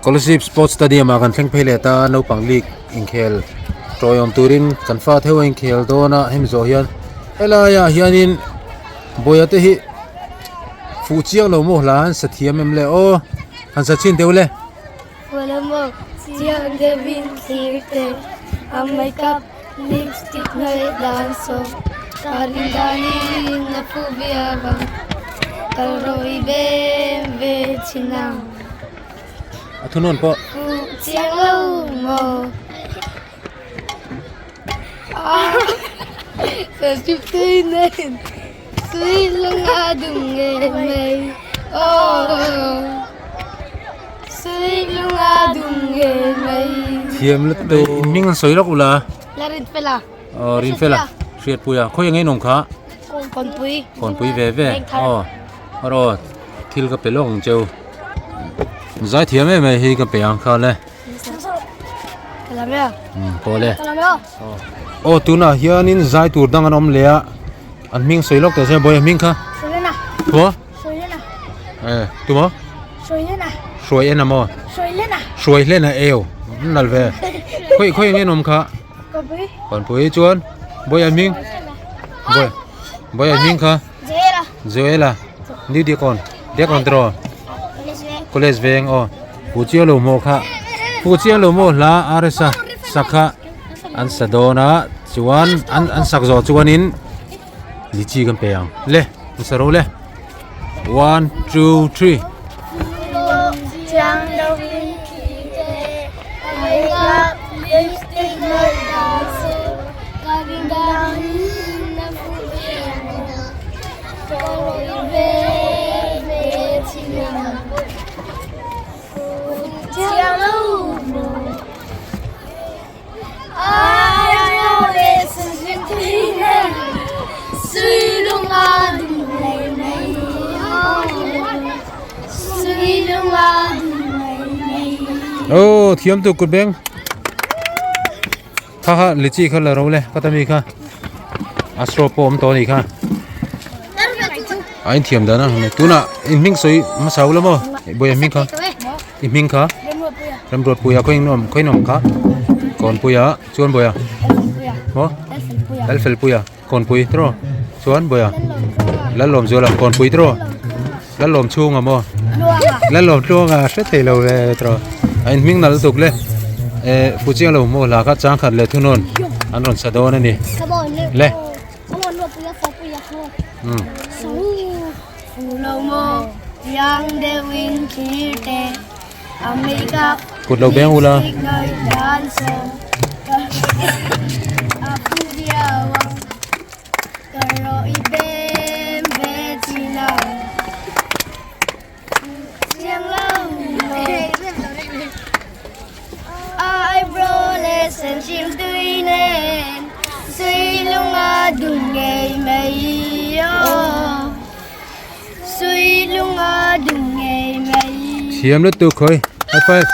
Kolasib Sports Stadium ah kan thleng phei leh ta a naupang league inkhel tawiawm turin kan fa theuh a inkhel dawn a hemi zawh hian helai ah hianin bawia te hi fuh chiang lo maw hla an sa thiam em le aw han sa chhin deuh le. Chiang deuhin thlir teh a makeup lipstick hnawih dan saw ka rin danin a phu viau ang kal rawh i bem ve thin ang. A thunawn pawh. Fuh chiang lo maw? Thiam lut tu hming an sawi lawk ula. La Rinfela. Aw Rinfela hriatpuia khawi ang en awm kha. Kawnpui. Kawnpui ve ve aw aw thil ka pe lawk ang cheu. Zaithiam em em hi ka pe ang kha le. Pawh le. Aw tunah hianin zai tur dang an awm leh a an hming sawi lawk teh se bawiha hming kha. Tuma? Eh tuma? Hruai en a maw? Hruai hlen a eu an nal ve. Khawi khawi eng en awm kha? Kawnpui chuan bawiha hming bawi bawiha hming kha Joela New Deacon Deacon tiraw? College veng aw Pu Chiang lo maw kha Pu Chiang lo maw hla RS a sak kha an sa dawn a chuan an an sak zawh chuanin lichi kan pe ang le an sa ro le one two three. Aw thiam tu kut beng kha kha lichi kha la ro le ka ta mi kha a straw pawh awm tawh a nih kha a inthiam dan a tunah in hming sawi hmasa ula maw bawiha hming kha. I hming kha? Remruatpuia khaw eng khaw inawm kha? Kawnpuia chuan Bawiha? Maw? Lalfelpuia Kawnpui tiraw? Chuan Bawiha? Lalawmzuala Kawnpui tiraw? Lalawmchhunga maw? Lalawmtluanga hre thei lo ve tiraw? A in hming nalh lutuk le eh Fuchiang lo hmuh hla kha changkhat leh thunawn an rawn sa dawn a ni le. Kut lo beng ula. Thiam lutuk khawi high five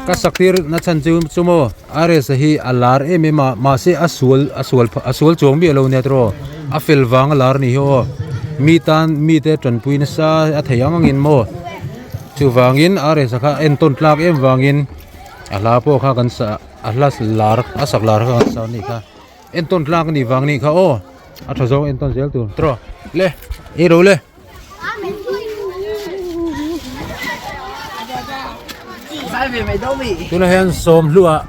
ka sak tir na chhan chu chu maw RS hi a lar em em a mahse a sual a sual a sual chuang miah lo nia tiraw a fel vang a lar a ni hi aw mi tan mite tanpui nasa a thei ang angin maw chuvangin RS a kha a entawn tlak em vangin a hla pawh kha kan sa a hla lar a sak lar kha kan sa a nih kha entawn tlak a nih vang a nih kha aw a tha zawng entawn zel tur tiraw le ei ro le. Tunah hian sawmhluah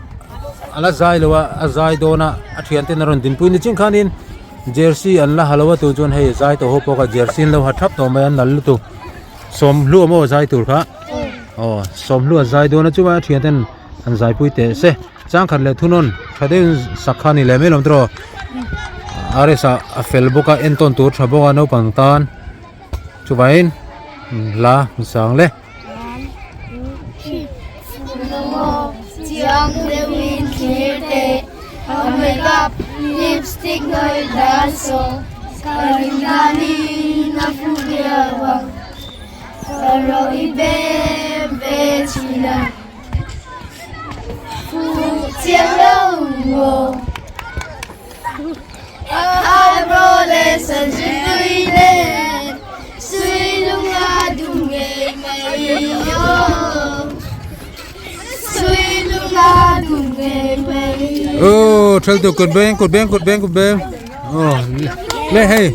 a la zai lo a a zai dawn a a thian ten a rawn dinpui ni chin khanin jersey an la ha lo a tu chuan hei zai tawh ho pawh kha jersey an lo ha thap tawh mai a nal lutuk sawmhluah maw zai tur kha aw sawmhluah zai dawn a chuvang a thian ten an zaipui teh se changkhat leh thunawn tha deuhin sak kha a ni leh mai lo tiraw RS ah a fel bawk a entawn tur tha bawk a naupang tan chuvangin hla sang le. tla dun ngei mai. Oh, thal tu kut beng kut beng kut beng kut beng. Oh, le hei.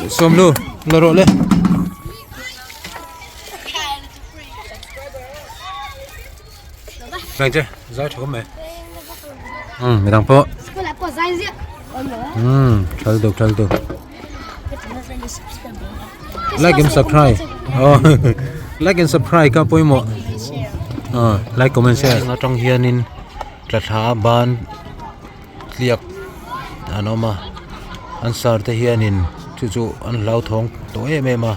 Som lu, la rawh le. Rang che, zai tha mai. Um, midang pawh. Um, thal tu thal tu. Like and subscribe. Oh, like and subscribe ka pawimawh. Oh, like comment share. Atang hianin tla thla ban tliak an awm a an sar te hianin chu chu an hlauthawng tawh em em a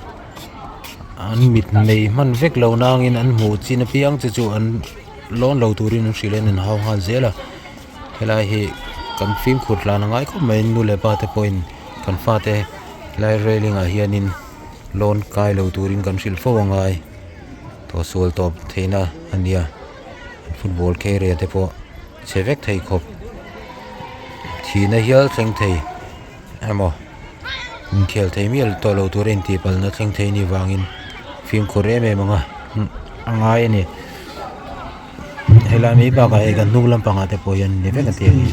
an mit nei hman vek lo nangin an hmuh chin apiang che chu an lawn lo turin an hrilh a an hau nghal zel a helai hi kan fimkhur tlan a ngai khawp mai nu leh pa te pawhin kan fate helai railing ah hianin lawn kai lo turin kan hrilh fo a ngai tawhsual tawp theihna a nia football carrier te pawh. Chhe vek thei khawp thihna hial thleng thei emaw inkhel thei miah tawh lo tur a intih palna thleng thei anih vangin fimkhur em em anga a ngai a ni helai mai bakah hei kan hnung lampangah te pawh hian ni vek a ti a ni.